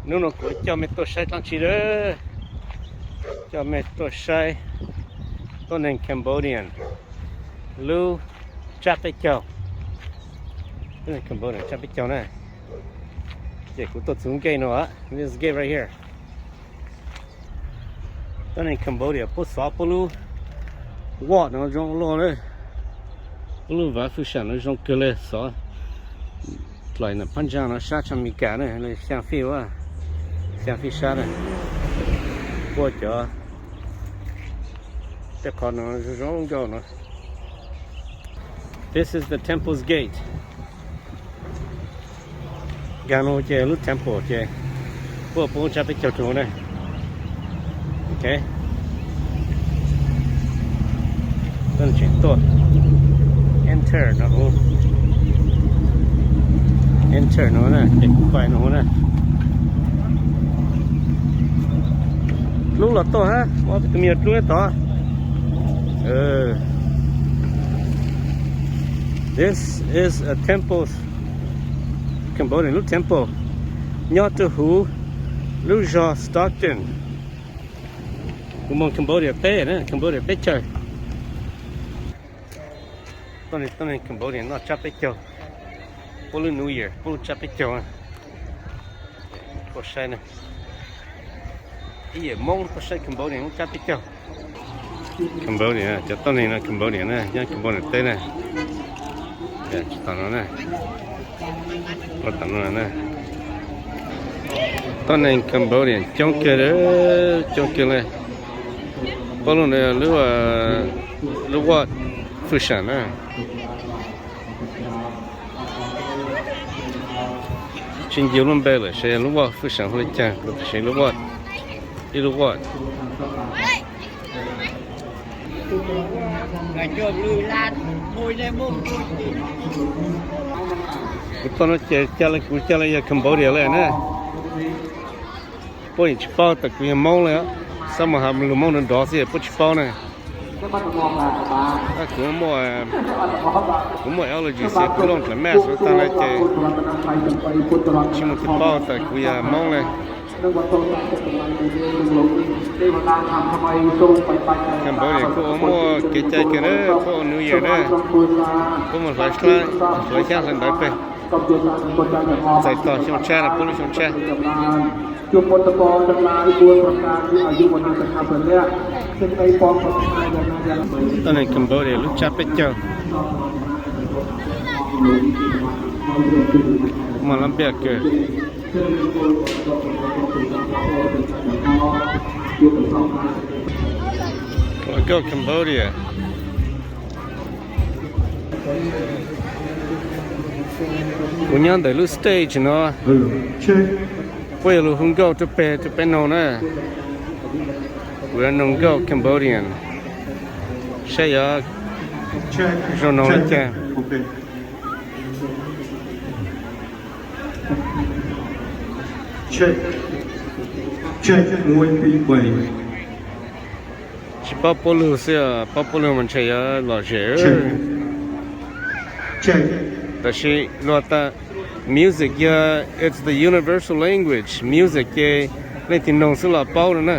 Hnub no kuv coj mej tuaj saib dlaab tsi lawm? Coj mej tuaj saib tuab neeg Cambodian lub tsab peb caug. Tuab neeg Cambodian tsab peb caug na. Ces kuv tuaj txug gate no, this gate right here. Tuab neeg Cambodia puab xov puab lub ward no zoo loj na. Puab lub vav fwj sam no zoo kawg le, xov dlaim na phab ntsa no sab tshaj Amelikas na, xyaa fij, xyaa fij sab na. Puab cov tej qhov no zoo zoo nkauj no. This is the temple's gate. Nkaag no ces lub temple ces puab puab tsab peb caug rua huv na. Ok. Tuaj tseem tuaj enter no huv. Enter no na, ces kuv pais no huv na. Dlub los tuaj hab, ua peb tug me nyuam dlub tod. This is a temple, Cambodian lub temple, nyob rua huv lub zog Stockton. Kuv moog Cambodia teb na, Cambodia teb chaws. Tuab neeg Cambodia noj tsab peb caug, puab lub New Year puab lub tsab peb caug. Tuaj saib na, ib yam Moob tuaj saib Cambodia lub tsab peb caug. Cambodia, cov tuab neeg no Cambodia na, nyob Cambodia teb na. Tsis tau no na, puab tom no na. Tuab neeg Cambodia coob kawg, coob kawg le. Puab lub no lub, lub ward fwj sam na. Tsis ncu lub npe lawm, saib lub ward fwj sam hu le caag, kuv tsis saib lub ward, ib lub ward. Kuv tuaj no ces ca le kuv ca le yog Cambodia le na. Puab yeej tsis paub tas kuv yog Moob le, xab mus has lug Moob nrov nrov xwb puab tsis paub na. Kuv, kuv muaj allergy xwb, kuv looj dlaim mask tag le ces tsis muaj tug paub tas kuv yog Moob le. Cambodia kuj ua muaj kev cai kawg na, puab ua New Year na, puab mus hlawv, hlawv xyaab hlawv ntawv peg. Txais tog xyoo tshab na, puab lub xyoo tshab. Tuab neeg Cambodia lub tsab peb caug. Muaj lab npiaj kawg. Nkauj Cambodia. Kuv nyob ntawm lub stage no, puab yuav lug hu nkauj rua peb, rua peb noog na. Kuv yuav noog nkauj Cambodian saib yuav zoo noog le caag. Tsis paub puab lug xwb, paub puab lug mas ntshe yuav lom zem. Tab sis luag tas music yog, it's the universal language, music ces leej twg noog xwb los paub no na.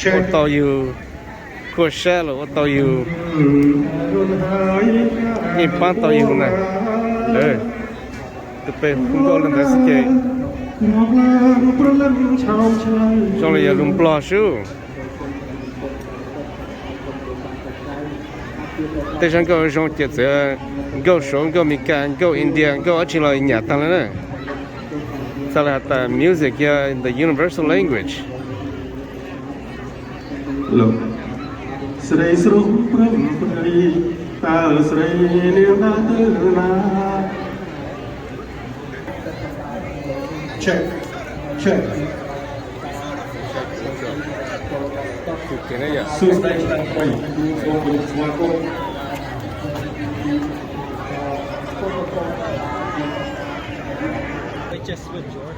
Ua tau yug khuaj sab los ua tau yug, yeej paab tau yug na. Tus peb hu nkauj le ntawd xwb ces zoo le yog lug Nplog sub. Tej zaj nkauj zoo ces txawm nkauj Suav, nkauj Amelikas, nkauj India, nkauj dlaab tsi los nyam taag le na. Txhaj le has tas music yog the universal language.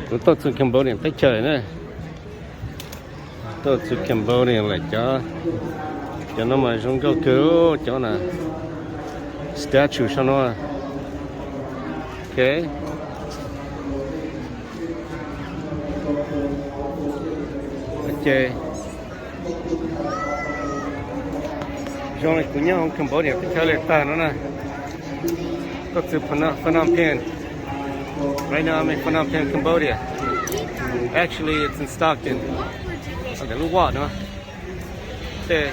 Kuv tuaj txug Cambodia teb chaws na. Tuaj txug Cambodia lawm, cov, cov no mas zoo nkauj kawg, cov na, statue sab no. Ok. Ces zoo li kuv nyob hauv Cambodia teb chaws li tag no na. Tuaj txog Phnom Penh. Right now I'm in Phnom Penh, Cambodia. Actually, it's in Stockton. Ntawm lub ward no. Tej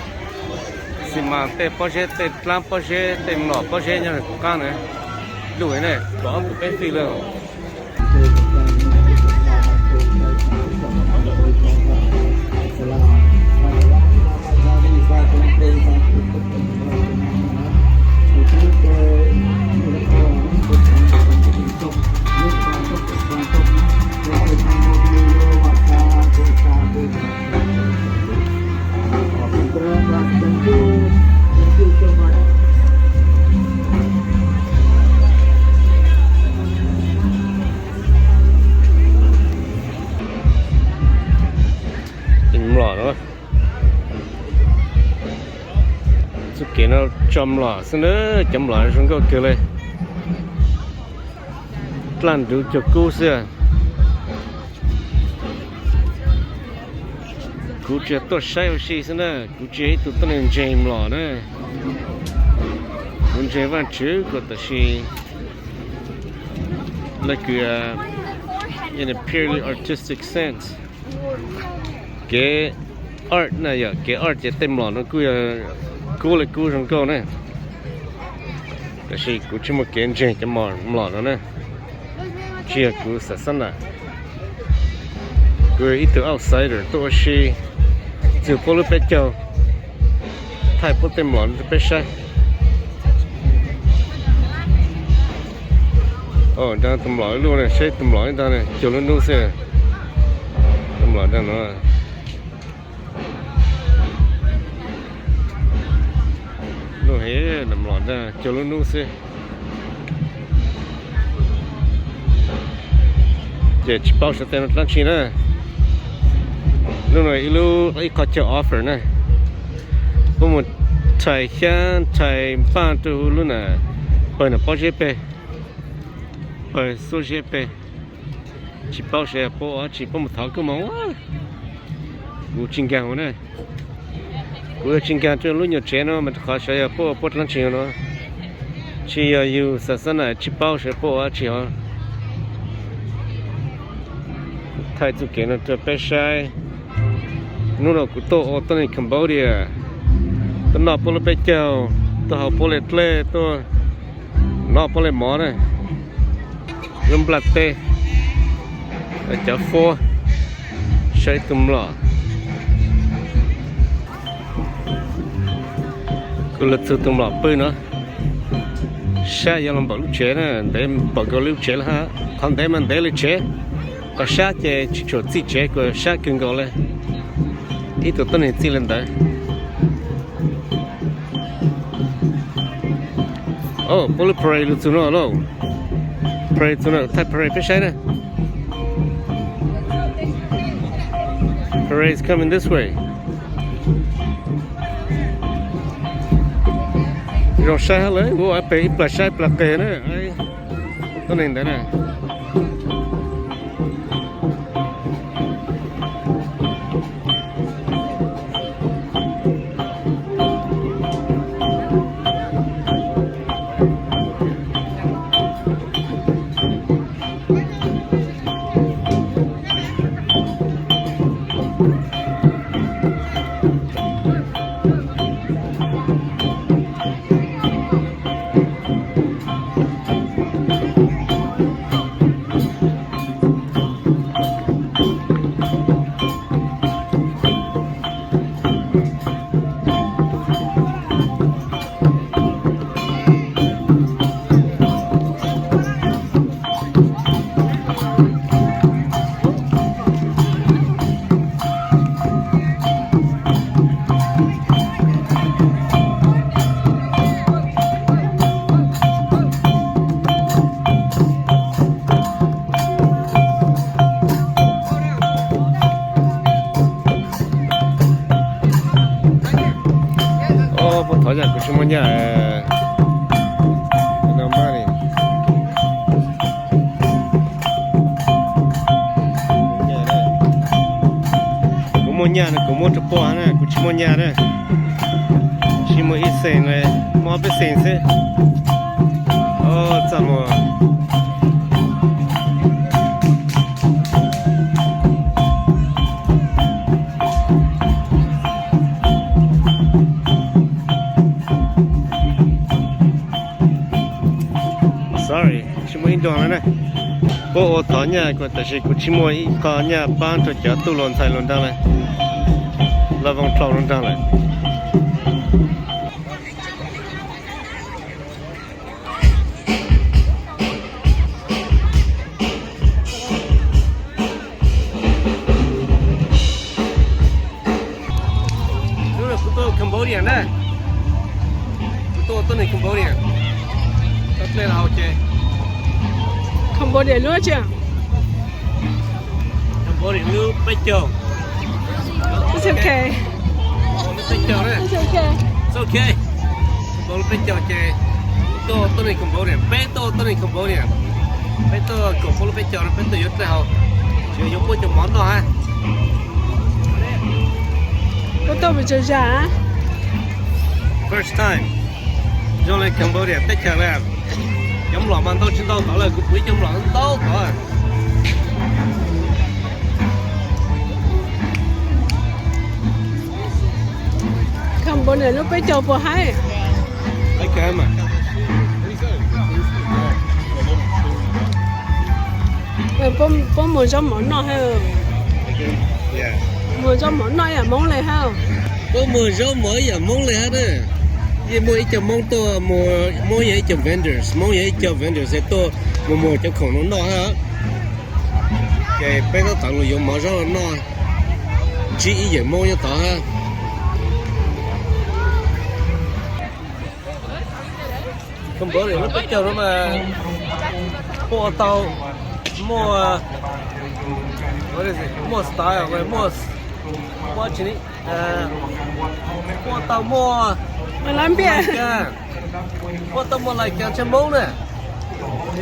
xi mas, tej pob zeb, tej dlaab pob zeb, tej mlom pob zeb nyob rau kuv qaab na. Luj ne, kaum ob kaum peb feet lawm. Mlom no, txuj kev no tso mlom xwb na, cov mlom zoo nkauj kawg li. Dlaaj nruv cuag kub xwb. Kuv tsuas tuaj saib ua si xwb na, kuv tsis yog ib tug tuab neeg ntseeg mlom na. Kuv ntseeg Vaajtswv kuj, tab sis lawv kws, in a purely artistic sense, kev art na, yog kev art ces tej mlom no kuj yog kub li kub zoo nkauj na. Tab sis kuv tsis muaj kev ntseeg cov mlom no na, tsis yog kuv xam xab nam. Kuv yog ib tug outsider tuaj ua si, txug puab lub peb caug, thaij puab tej mlom rau peb saib. Nrag tus mlom ib lub na, saib tus mlom ib ntag na, cuag lub nub xwb. Tus mlom nrag no. Lub heev, mlom nrag cuag lub nub xwb. Ces tsis paub sawv daws no dlaab tsi na. Lub no ib lub ib qho chaw offer na. Puab mus rhais xyaab rhais npaaj rau huv lub na, pawg nam pob zeb peg, pawg xuab zeb peg. Tsis paub sawv daws puab ua dlaab tsi, puab mus thov koob moov. Kuv tsis nkaag huv na. Kuv tsis nkaag rua lub nyuas tsev no mas rua qhov sawv daws puab ua puab dlaab tsi no. Tsis yog yug xam xab nam tsis paub sawv daws puab ua dlaab tsi os. Thaij txuj kev no rua peb saib. Nub no kuv tuaj ua tuab neeg Cambodia, tuaj noj puab lub peb caug, tuaj haus puab le dlej, tuaj noj puab le mov na. Lub nplaj teb, cov fuab, saib ib tug mlom. Kuv lug txug tus mlom pw no, sab yuav lug npaum lub tsev na, ntev npaum nkaus lub tsev lawm hab. Qhov ntev mas ntev li tsev, qhov sab ces tsis tshua txij tsev, kuv sab kawg nkaus le. Ib tug tuab neeg txij le ntawd. Puab lub parade lug txug no lauj. Parade txug no, thaij parade peb saib na. Parade is coming this way. Zoo saib hab lawm, ua pem ib plag sab ib plag qeg na. Tuab neeg ntawd na. Muaj nyaj no kuv muab rau pog na, kuv tsis muaj nyaj na. Tsis muaj ib xees li, muaj ob peb xees xwb. Txaj muag. Sorry, tsis muaj ib nrog na. Puab ua thov nyaj kuv tab sis kuv tsis muaj ib qho nyaj pab rau cov tub hluas ntxhais hluas nraug lawm, lawv voos dlhau hluas nraug lawm. Hnub no kuv tuaj Cambodia na. Kuv tuaj tuab neeg Cambodia. Tau dlej los hau ces. Cambodia lub tsi? Cambodia lub peb caug. It's okay. Lub peb caug na. It's okay. It's okay. Cambodia lub peb caug ces tuaj tuab neeg Cambodia, peb tuaj tuab neeg Cambodia. Peb tuaj koom puab lub peb caug no, peb tuaj yuav dlej hau, tsis yuav puab cov mov noj hab. Puab tuaj mus tsaug zag? First time. Zoo li Cambodia teb chaws lawm. Cov mlom mas ntau tsis ntau tod lawm, kuv pum ib cov mlom ntau tod. Cambodia lub peb caug puas haib? Puab muag zaub mov noj hab. Muag zaub mov noj ib yam Moob le hab. Puab muag zaub mov ib yam Moob le hab na. Yeej muaj ib co Moob tuaj, Moob yog ib co vendors, Moob yog ib co vendors es tuaj mus muag cov khoom no noj hab. Ces peb tab tom los yuav mov zaub los noj, ntsib ib yawm Moob nyob tod hab. Cambodia lub peb caug no mas puab ua tau muaj, muaj style, muaj, muaj tsi, puab ua tau muaj, puab ua tau muaj lais kas ntshe Moob na.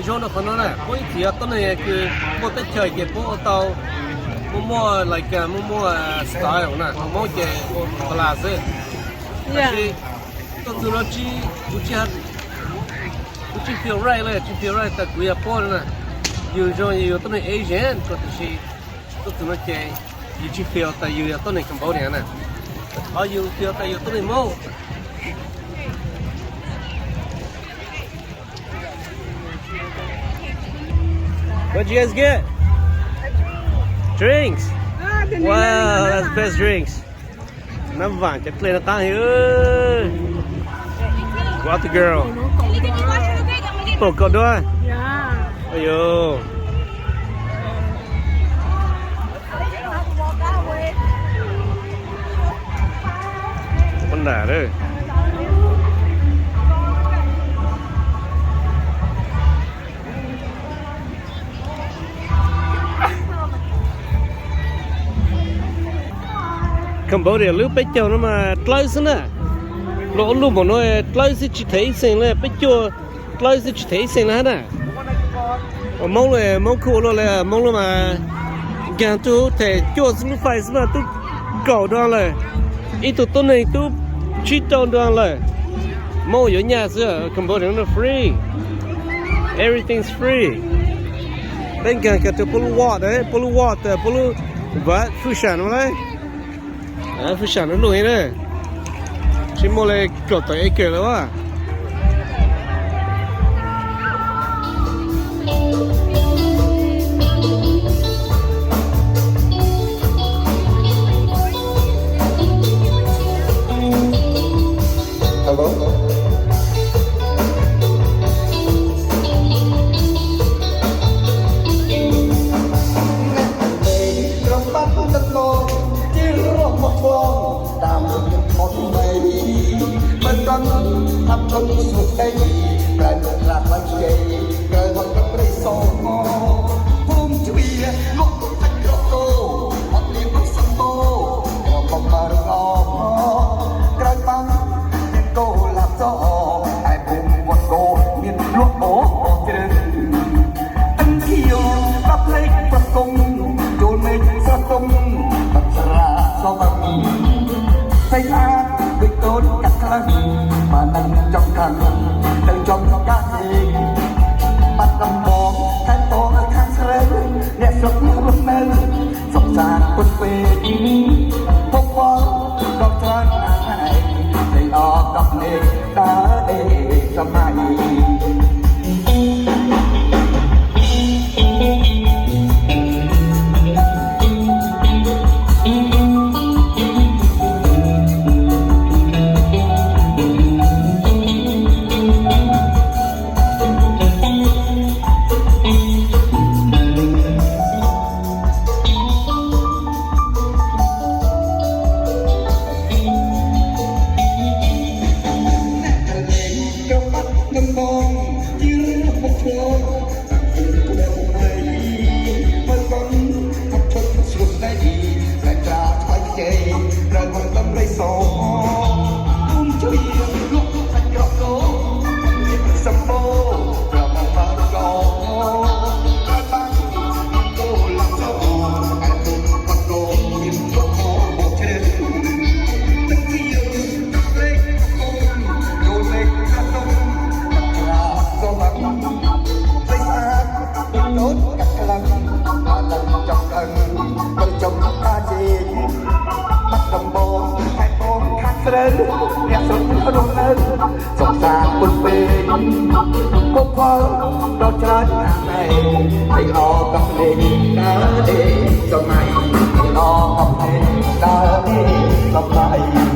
Zoo rau qhov no na, puab ib txwm yog tuab neeg kws muaj teb chaws ces puab ua tau muaj, muaj lais kas, muaj, muaj style na, Moob ces ua plas xwb. Tab sis tuaj txug no tsis, kuv tsis, kuv tsis feel right le, tsis feel right tas kuv yog puab na. Yus zoo yus yog tuab neeg Asian ko tab sis tuaj txug no ces yus tsis feel tas yus yog tuab neeg Cambodia na. Ho yus feel tas yus tuab neeg Moob. What did you guys get? Drinks. Wow, that's the best drinks. Nab vam cov dlej no qab heev. What the girl? Pom kaum duab. Ayo. Pab nram lawm. Cambodia lub peb caug no mas dlawb xwb na. Luag ua luj npaum no dlawb xwb tsis them ib xees li, peb caug dlawb xwb tsis them ib xees li hab na. Moob lawm, Moob kuj ua luaj li, Moob lub mas nkaag tug them cuaj lub fais xwb mas tub kaum duas lawm, ib tug tuab neeg tub tsib rau duas lawm. Moob yuav nyaj xwb, Cambodia no free, everything's free. Peb nkaag kag rua puab lub ward, puab lub ward, puab lub vat fwj sam no lawm. Fwj sam no luj heev na, tsis muaj li kaum tawm acre lawm as. Xov vam, xeeb ab, dwb tub kab dleeg, mas neeg coob kawg, neeg coob kab ib, pab dab npoo, thaib tub khab sawv, niam suav luag neeg, xoom xav puag pem, pub pab, rau tsawg na, xeeb ob kab ib, dab ej, tso mas ib. Xoom xav puag pem, pub pab, rau tsawg na, xeeb ob kab ib, dab ej, tso mas ib, xeeb ob kab ib, dab ej, tso mas ib.